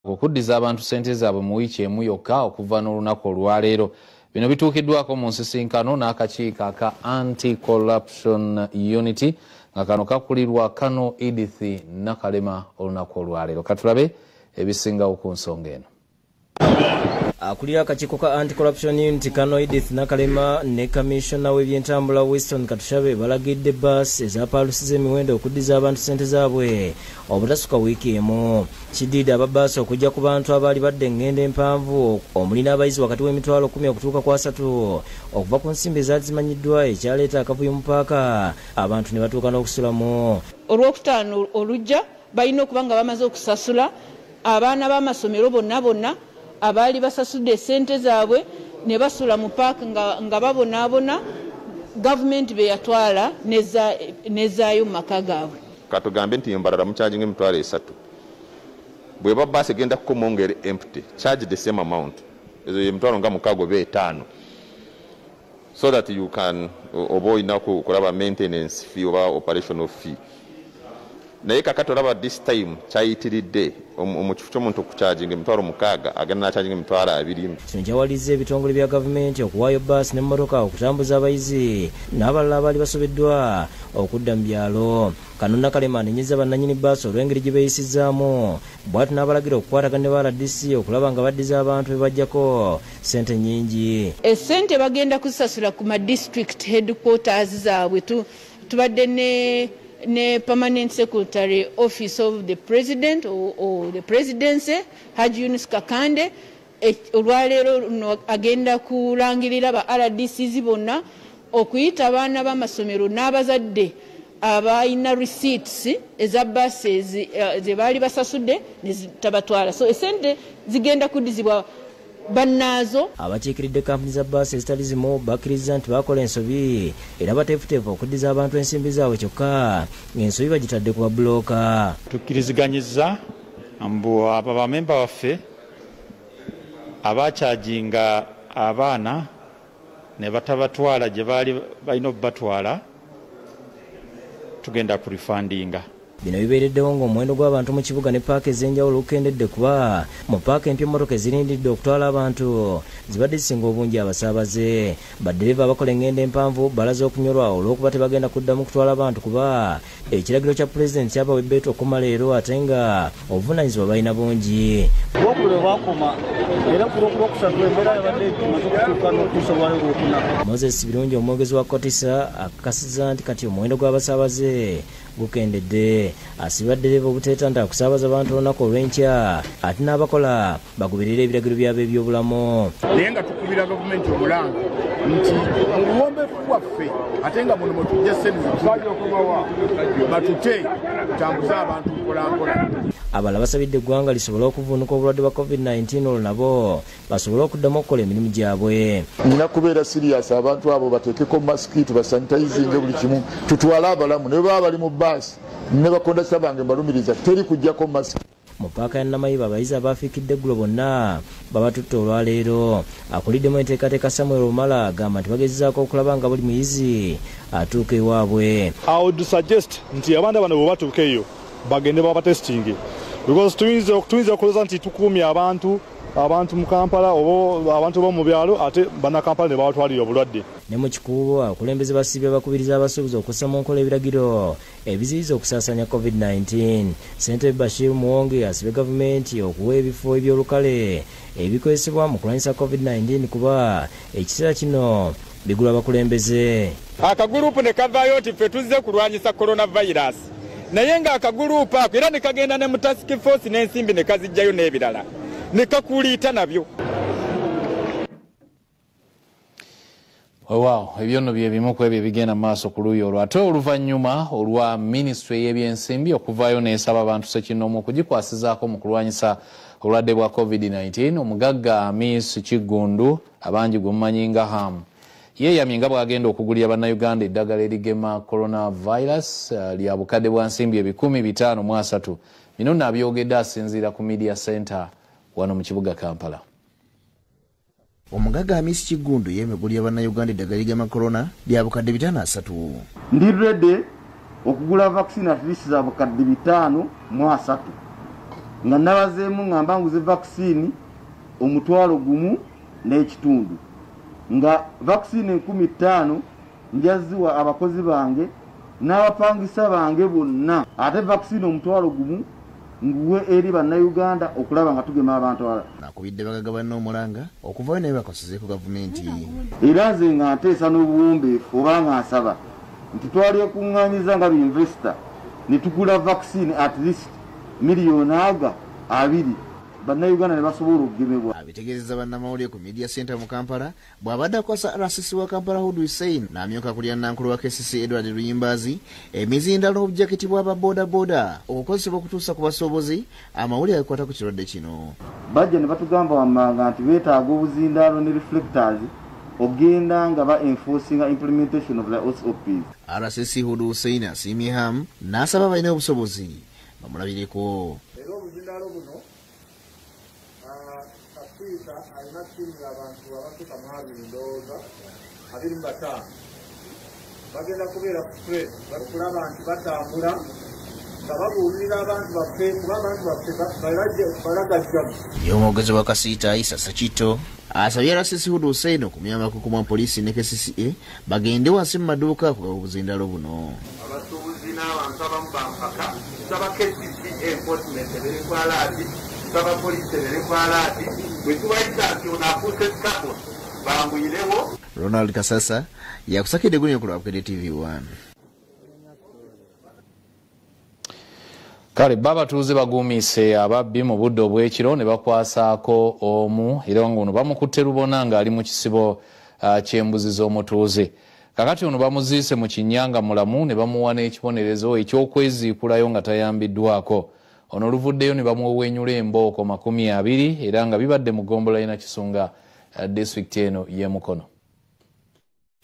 Okuddiza abantu ssente zaabwe mu wiiki emu yokka okuva n'olunaku olwaleero. Bino bituukiddwako mu nsisinkano n'akakiiko aka Anti-Corruption Unit nga kano kakulirwa Kano Edith Nakalema olunaku olwaleero. Katulabe ebisingawo ku nsonga eno. Akulira akakiiko ka Anti-Corruption Unit Kano Edith Nakalema ne Commissioner w'ebyentambula Winston Katushabe balagidde bbaasi ezapaalusiza emiwendo okuddiza abantu ssente zaabwe obutasuka wiiki emu. Kiddiridde ababbaasi okujja ku bantu abaali badde engendo empanvu omuli n'abayizi wakati w'emitwalo 10 okutuuka ku 3 okuva ku nsimbi ezaali zimanyiddwa, ekyaleeta akavuyo mu paaka abantu ne batuuka n'okusulamu. Olwokutaano olujja balina okuba nga bamaze okusasula abaana b'amasomero bonna bonna abaali basasudde essente zaabwe ne basula mu paaka nga babonaabona, gavumenti be yatwala nezaayo mu maka gaabwe. Katugambe nti Mbarara mucharginga 30,000, bweba bbaasi egenda kukomawo nga eri empty, charge the same amount, ezo emitwalo nga 6 oba 5, so that you can oba olina kulaba maintenance fee oba operational fee. Naye kakati olaba this time kyayitiridde, mu kifo ky'omuntu okucharginga 60,000 agenda n'acharginga 20,000. Kino kyawaliriza ebitongole bya gavumenti okuwaayo bbaasi n'emmotoka okutambuza abayizi n'abalala abaali basobeddwa okudda mu byalo. Kano Nakalema anenyezza bannannyini bbaasi olw'engeri gye beeyisizaamu, bw'atyo n'abalagira okukwatagana ne ba RDC okulaba nga baddiza abantu be baggyako ssente nnyingi. Essente bagenda kuzisasula ku ma district headquarters zaabwe. Tubadde ne Permanent Secretary, Office of the President or the Presidency, Haji Yunus Kakande. Olwaleero luno agenda kulangirira ba RDCs bonna okuyita abaana b'amasomero n'abazadde abalina receipts eza buses ze baali basasudde ne zitabatwala. So essente zigenda kuddizibwa bannaazo. Abakiikiridde kampuni za bbaasi ezitali zimu bakkiriza nti baakola ensobi era bateefuteefu okuddiza abantu ensimbi zaabwe, kyokka ng'ensobi bagitadde ku babulooka. Tukkiriziganyizza mbu abo bamemba baffe abakyajinga abaana ne batabatwala gye baali balina okubatwala, tugenda ku refundinga. Bino bibeereddewo ng'omuwendo gw'abantu mu kibuga ne paaka ez'enjawulo gukendedde, kuba mu paaka empya emmotoka ezirindidde okutwala abantu zibadde zisinga obungi abasaabaze. Baddereeva abakola engendo empanvu balaze okunyolwa olw'okuba tebagenda kuddamu kutwala bantu, kuba ekiragiro kya pulezidenti kyabawa ebbeetu okukoma leero ate nga obuvunaanyizibwa balina bungi. Olwokubiri bwakoma era ku Lwokusatu embeera yabadde emaze okutuuka n'okutuusa olwaleero Lwokuna. Moses Birungi, omwogezi wa Kotisa, akakasizza nti kati omuwendo gw'abasaabaze gukendedde. Asiba ddereeva obuteetanta kusaabaza bantu olunaku olw'enkya, ate n'abakola bagoberere ebiragiro byabwe ebyobulamu. Naye nga tukubira gavumenti omulanga nti mu buwombeefu bwaffe, ate nga muno mwe tujja ssente batute tutambuze abantu mpolampola. Abalala basabidde eggwanga lisobole okuvvuunuka obulwadde bwa COVID-19, olwo nabo basobole okuddamu okukola emirimu gyabwe. Nina kubeera serious, abantu abo bateekeko masiki, tubasanitayizinge buli kimu, tutwale abalamu ne baba bali mu bbaasi ne bakondakita bange mbalumiriza teri kuggyako masiki. Mu paaka ya Namayiba abayizi abaafiikidde eggulo bonna babatutte olwaleero. Akuliddemu enteekateeka Samuel Omala agamba nti bagezezzaako okulaba nga buli muyizi atuuka ewaabwe. I would suggest nti abaana bano bwe batuuka eyo bagende babatestinge, because tuyinza okulowooza nti tukuumye abantu mu Kampala oba abantu bo mu byalo, ate bannakampala ne babatwalira obulwadde. Ne mu Kikuubo abakulembeze basiibye bakubiriza abasuubuzi okussa mu nkola ebiragiro ebiziyiza okusaasaanya COVID-19. Ssentebe Bashir Muwonge asibye gavumenti okuwa ebifo eby'olukale ebikozesebwa mu kulwanyisa COVID-19, kuba ekiseera kino bigulwa abakulembeze. Akagulupu ne kavaayo nti ffe tuzze kulwanyisa coronavirus, naye ng'akagulupu ako era ne kagenda ne mu task force n'ensimbi ne kazijjayo n'ebirala ne kakuliita nabyo. Weewaawo, ebyo nno bye bimu ku ebyo ebigenda mu maaso ku luuyi olwo. Ate oluvannyuma olwa minisitule y'ebyensimbi okuvaayo n'esaba abantu ssekinnoomu okugikwasizaako mu kulwanyisa obulwadde bwa COVID-19, omugagga Amis Kiggundu abangi gwe mumanyi nga Ham yeeyamye nga bw'agenda okugulira bannayuganda eddagala erigema coronavirus lya bukadde bwa nsimbi 553. Bino nno abyogedde asinziira ku Media Center wano mu kibuga Kampala. Omugagga Amis Kiggundu yeemegulira bannayuganda eddagala erigema corona lya bukadde 530. Ndi ready okugula vaccine at least za bukadde 530 Nga nabazeemu nga mbanguze vaccine 1,500 nga vaccine 5,000 njaziwa abakozi bange n'abapangisa bange bonna, ate vaccine 1,000 nguwe eri bannayuganda okulaba nga tugema abantu abalala. Nakubidde bagagga banne omulanga okuvayo naye bakosezeeko gavumenti. Era nze nga nteesa n'obuwombeefu oba nga nsaba nti twalyekungaanyiza nga binvesita ne tugula vaccine at least 2 million bannayuganda ne basobola okugemebwa. Abitegeezezza bannamawulire ku Media Center mu Kampala bw'abadde akwasa RCC wa Kampala Hudu Hussein n'amyuka kulya Nankulu wa KCC Edward Luyimbazi emizindaalo n'obujaketi bw'aba bodaboda okukozesebwa okutuusa ku basuubuzi amawulire agakwata ku kirwadde kino. Bajja ne batugamba wammanga nti beetaaga obuzindaalo ne reflectors ogenda nga ba enforcing implementation of the SOPs. RCC Hudu Hussein asiimye Ham n'asaba balina obusobozi bamulabireko. Era obuzindaalo buno Kasiita alina ttiimu y'abantu abasukka mu 20 ndowooza 25 bagenda kubeera ku straight bakulaba nti batambula nga babuulirira abantu baffe kuba abantu baffe balagajjamu. Ye omwogezi wa Kasiita Isa Sakito asabye RCC Hudu Hussein okumuyambako okumwa poliisi ne KCCA bagende wansi mu maduuka okugaba obuzindaalo buno. Abasuubuzi n'abantu abamu bampaka nsaba KCCA enforcement ebeere ku alaati, nsaba poliisi ebeere ku alaati, bwe tubayita nti ono afuuse sikapo banguyirewo. Ronald Kasasa yakusakidde guno ku lwa TV1. Kale babatuuze bagumise ababbi mu budde obw'ekiro ne bakwasaako omu era ng'ono bamukutte lubona ng'ali mu kisibo ky'embuzi z'omutuuze. Kakati ono bamuziise mu kinnya nga mulamu ne bamuwa n'ekibonerezo eky'okweziikulayo nga tayambiddwako. Ono oluvuddeyo ne bamuwenyula embooko 20 era nga bibadde mu ggombolola y'e Nakisunga disitulikiti eno y'e Mukono.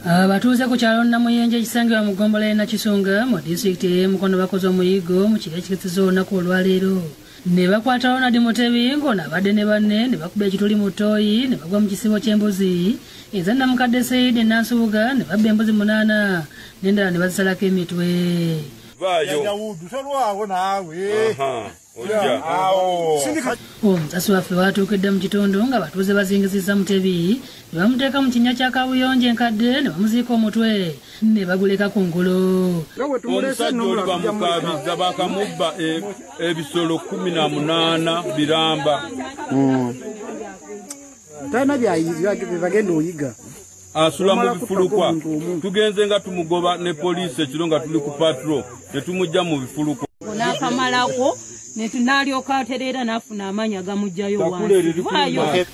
Abatuuze ku kyalo Namuyenje ekisangibwa mu ggombolola y'e Nakisunga mu disitulikiti ey'e Mukono bakoze omuyiggo mu kiro ekikesezza olunaku olwaleero ne bakwata Ronald Mutebi ng'ono abadde ne banne ne bakuba ekituli mu ttooyi ne bagwa mu kisibo ky'embuzi eza Namukadde Said Nansubuga ne babba embuzi 8 n'endala ne bazisalako emitwe. Omusasi waffe watuukidde mu kitundu nga abatuuze bazingizizza Mutebi ne bamuteeka mu kinnya kya kaabuyonjo enkadde ne bamuziika omutwe ne baguleka ku ngulu. Omusajja oli bamukaabizza bakamubba ebisolo 18 biramba. Talina byebagenda oyiga. Asula mu bifulukwa. Tugenze nga tumugoba ne poliisi ekiro nga tuli ku patrol ne tumujja mu bifulukwa. N'akamalako n'alyoka atereera n'afuna amaanyi agamugjayo wansi.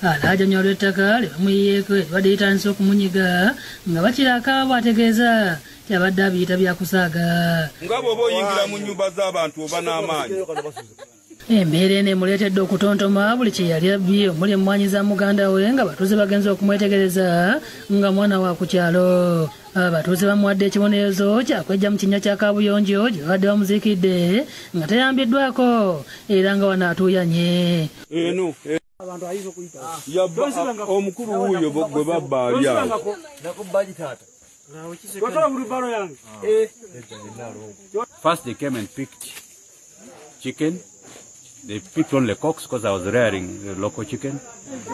Alaajanya olw'ettaka lye bamuyiyeeko eribadde litandise okumunyiga nga bakira akaaba bw'ategeeza kyabadde abiyita byakusaaga. Nga bw'oba oyingira mu nnyumba z'abantu oba n'amaanyi. Embeera eno emuleetedde okutontoma buli kye yali abbye omuli emmwanyi za muganda we nga batuuze bagenze okumwetegereza nga mwana wa ku kyalo. Abatuuze bamuwadde ekibonerezo kyakwejja mu kinnya kya kaabuyonjo gye babadde bamuziikidde nga tayambiddwako era nga wano atuuyanye. Omukulu wuuyo gwe babba ali awo. First they came and picked chicken. They picked only cocks because I was rearing the local chicken.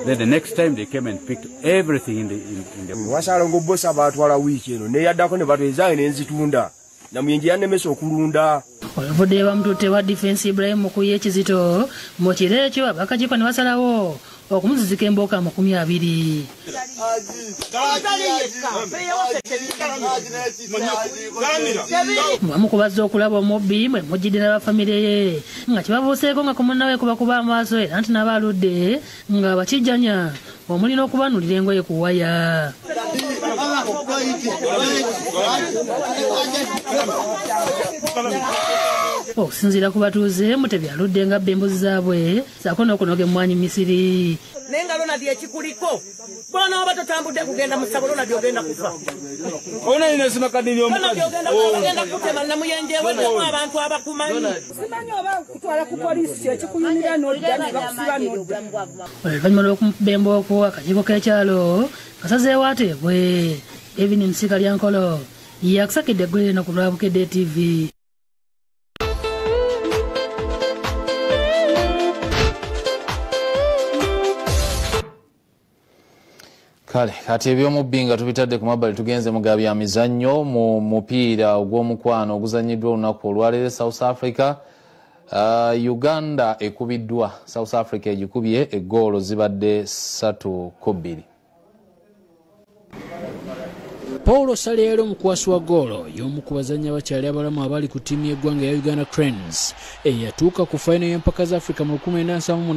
Then the next time they came and picked everything in the Wasalongo bosa batwala wiki eno ne yaddako ne batwezange ne nzitunda. Namuyenje yannemesa okulunda. Oluvudde bamututte wa Defense Ibrahim Mukuye Kizito mu kiro ekyo abakakiiko ne basalawo okumuzizika embooka 20. Mwamu kubazza okulaba omubbi mwe mujjidde n'abafamire ye nga kibabuuseeko nga ku munnawe kubakuba amaaso era nti n'abaaludde nga bakijjanya omuli n'okubanulira engoye ku waya. Okusinziira ku batuuze Mutebi aludde nga abba embuzi zaabwe ssaako n'okunoga emmwanyi Misiri. Naye nga Ronald ekikuliko bw'onooba totambudde kugenda mu ssabo Ronald ogenda kufa. Ogenda kutema Namuyenje eweddemu abantu abakumanyi. Simanyi oba kutwala ku poliisi kyekikuyumira n'odda ne bakusiba n'odda. Oluvannyuma lw'okumukuba embooko akakiiko k'ekyalo kasazeewo ateebwe. Evin Nsika Lyankolo yakusakidde eggulire eno ku lwa Bukedde TV. Kale kati ebyomubbi nga tubitadde ku mabbali, tugenze mu ga bya mizannyo. Mu mupiira ogw'omukwano oguzannyiddwa olunaku olwaleero South Africa, Uganda ekubiddwa South Africa, egikubye eggoolo zibadde 3-2. Paulo Saleero omukwasi wa ggoolo y'omu ku bazannyi abakyali abalamu abali ku ttiimu y'eggwanga eya Uganda Cranes eyatuuka ku fayino y'empaka za Africa mu 1978.